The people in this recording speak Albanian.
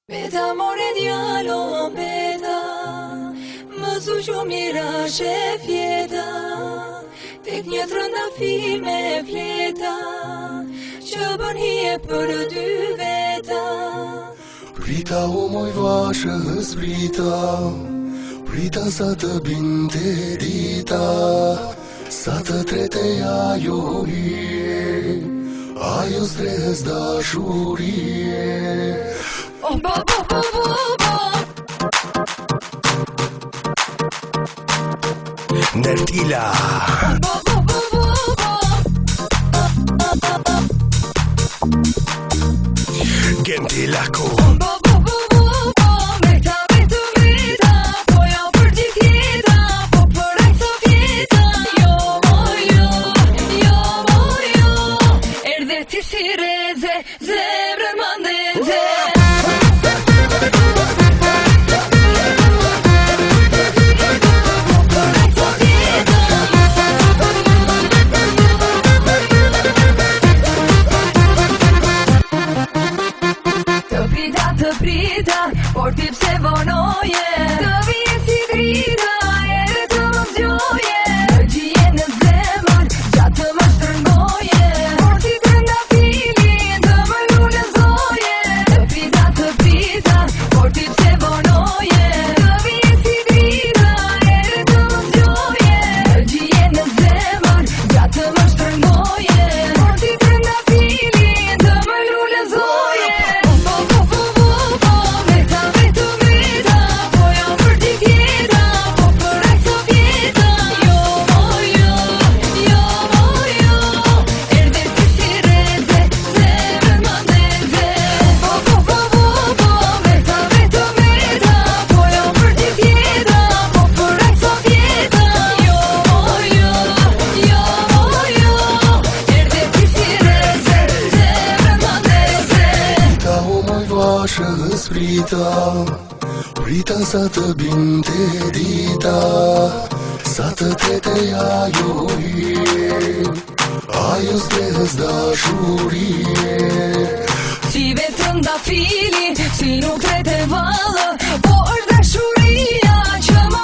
Beta more djalo beta Më zu gjumi rashë e fjeta Tek një trëndafil me fleta Që bën hije për dy veta Prita o moj vashë prita Prita sa të binte dita Sa të tretej ajo hije Ajo strehës dashurie Oh, bo, bo, bo, bo, bo. Nertila Bo, bo, bo, bo, bo. Gentilako Bo, bo, bo, bo, bo. Meta, vetë, meta Po jo për gjithë jeta Po për aq sa fjeta Jo, mo, jo Jo, mo, jo Erdhe ti si reze Zemrën ma ndeze Po për aq sa fjeta Të prita, të prita, por ti pse vonoje Të vije si drita, edhe të më zgjoje Në gjije në zemër, gjatë të më shtrëngoje Por si trëndafili, të më lulëzoje Të prita, të prita, por ti pse vonoje Të vije si drita, edhe të më zgjoje Në gjije në zemër, gjatë të më shtrëngoje Por si trëndafili, të më lulëzoje Po, po, po, po, po, meta, vetë, meta Po jo për gjithë jeta, po për aq sa fjeta Jo, mo, jo, jo, mo, jo Erdhe ti si reze, zemrën ma ndeze Po, po, po, po, po, meta, vetë, meta Po jo për gjithë jeta, po për aq sa fjeta Jo, mo, jo, jo, mo, jo Erdhe ti si reze, zemrën ma ndeze Prita o moj vashë prita Prita sa të binte dita Sa të tretej ajo hije Ajo strehës dashurie Si vetëm da fili, si nuk trete vallë Po është dashuria që më